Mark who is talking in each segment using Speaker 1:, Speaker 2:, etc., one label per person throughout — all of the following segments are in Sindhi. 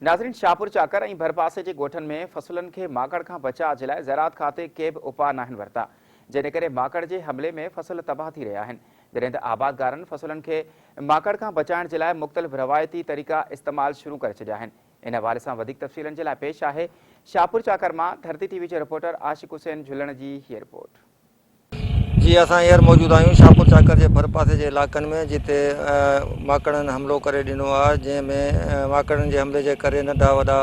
Speaker 1: ناظرين شاهپور چاڪر ۽ ڀرپاسي جي ڳوٺن ۾ فصلن کي ماڪڙ کان بچاء جي لاء زراعت کاتي ڪي به اپاء ناهن ورتا جنهن ڪري ماڪڙ جي حملي ۾ فصل تباهه ٿي رهيا آهن جڏهن ته آبادگارن فصلن کي ماڪڙ کان بچائڻ جي لاء مختلف روايتي طريقا استعمال شروع ڪري ڇڏيا آهن ان حوالي سان وڌيڪ تفصيلن جي لاء پيش آهي شاهپور چاڪر مان ڌرتي ٽي وي جي رپورٽر عاشق حسين جهلڻ جي هيء رپورٽ.
Speaker 2: جي اسان هينئر موجود آهيون شاهپور چاڪر جي ڀرپاسي جي علائقن ۾ جتي ماڪڙن حملو ڪري ڏنو آهي جنهن ۾ ماڪڙن جي حملي جي ڪري ننڍا وڏا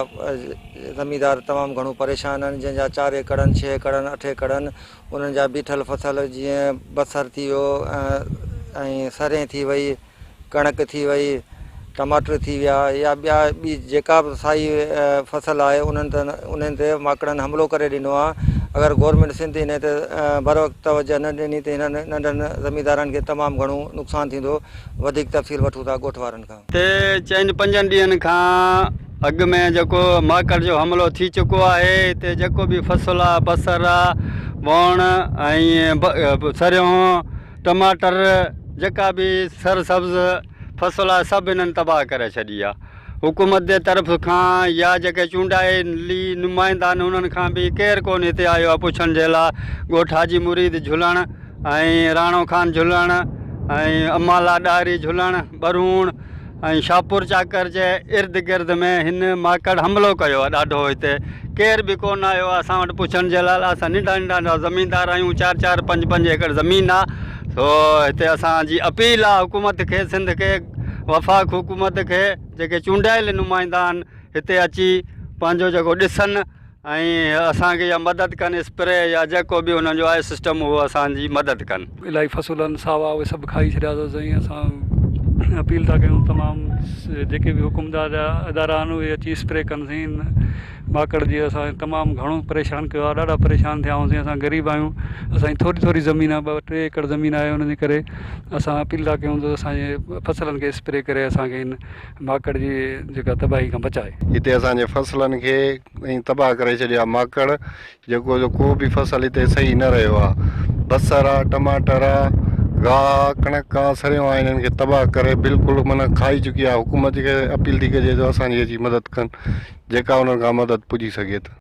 Speaker 2: زميندار تمام گهڻو پريشان آهن جنهن جا چار ايڪڙن ڇهه ايڪڙن اٺ ايڪڙن انهن جا بيٺل فصل جيئن بصر ٿي ويو ۽ سرهين ٿي وئي ڪڻڪ ٿي وئي، ٽماٽر ٿي ويا يا ٻيا ٻي جيڪا به سائي فصل آهي انهن تي انهن تي ماڪڙن حملو ڪري ڏنو آهي اگر گورنمينٽ سنڌ انهي تي بروقت توجه نه ڏني ته هنن ننڍن زميندارن کي تمام گهڻو نقصان ٿيندو وڌيڪ تفصيل وٺون ٿا ڳوٺ وارن کان.
Speaker 3: تي چئن پنجن ڏينهن کان اڳ ۾ جيڪو ماڪڙ جو حملو ٿي چڪو آهي هتي جيڪو به فصل آهي بصر آهي ووڻ ۽ سريون ٽماٽر جيڪا به سر سبز فصل آهي سڀ هنن تباهه ڪري ڇڏي آهي حڪومت جي طرف کان يا جيڪي چونڊايلي نمائندا آهن انهن کان به ڪير ڪونه هتي آيو آهي پڇڻ جي لاء ڳوٺ حاجي مريد جهلڻ ۽ راڻو خان جهلڻ ۽ امالا ڏاهري جهلڻ ٻرهوڻ ۽ شاهپور چاڪر جي ارد گرد ۾ هن ماڪڙ حملو ڪيو آهي ڏاڍو هتي ڪير به ڪونه آيو آهي اسان وٽ پڇڻ جي لاء اسان ننڍا ننڍا زميندار آهيون چار چار پنج پنج ايڪڙ زمين آهي سو هتي اسان جي اپيل آهي حڪومت کي سنڌ کي وفاق حڪومت کي جيڪي چونڊايل نمائندا آهن هتي اچي پنهنجو جيڪو ڏسن ۽ اسان کي يا مدد ڪن اسپري يا جيڪو به انهن جو آهي سسٽم اهو اسان جي مدد ڪن.
Speaker 4: الاهي فصل آهن ساوا اهي سڀ کائي ڇڏيا اٿس سائين اسان اپيل ٿا ڪيون تمام جيڪي به حڪمدار جا ادارا آهن اهي اچي اسپري ڪن سائين ماڪڙ جي اسان تمام گهڻو پريشان ڪيو آهي ڏاڍا پريشان ٿيا آهيون سائين اسان غريب آهيون اسان جي ٿوري ٿوري زمين آهي ٻه ٽي ايڪڙ زمين آهي ان جي ڪري اسان اپيل ٿا ڪيون ته اسان جي فصلن کي اسپري ڪري اسان کي ان ماڪڙ جي جيڪا تباهي کان بچائي.
Speaker 5: هتي اسان جي فصلن کي ائين تباهه ڪري ڇڏيو آهي ماڪڙ جيڪو جو ڪو به فصل هتي صحيح نه رهيو آهي بصر آ ٽماٽر آ گاهه آ ڪڻڪ آ سريون آ انهن کي تباهه ڪري بلڪل معنيٰ کائي چڪي آهي حڪومت کي اپيل ٿي ڪجي ته اسان جي اچي مدد ڪن جيڪا انهن کان مدد پڄي سگهي ته.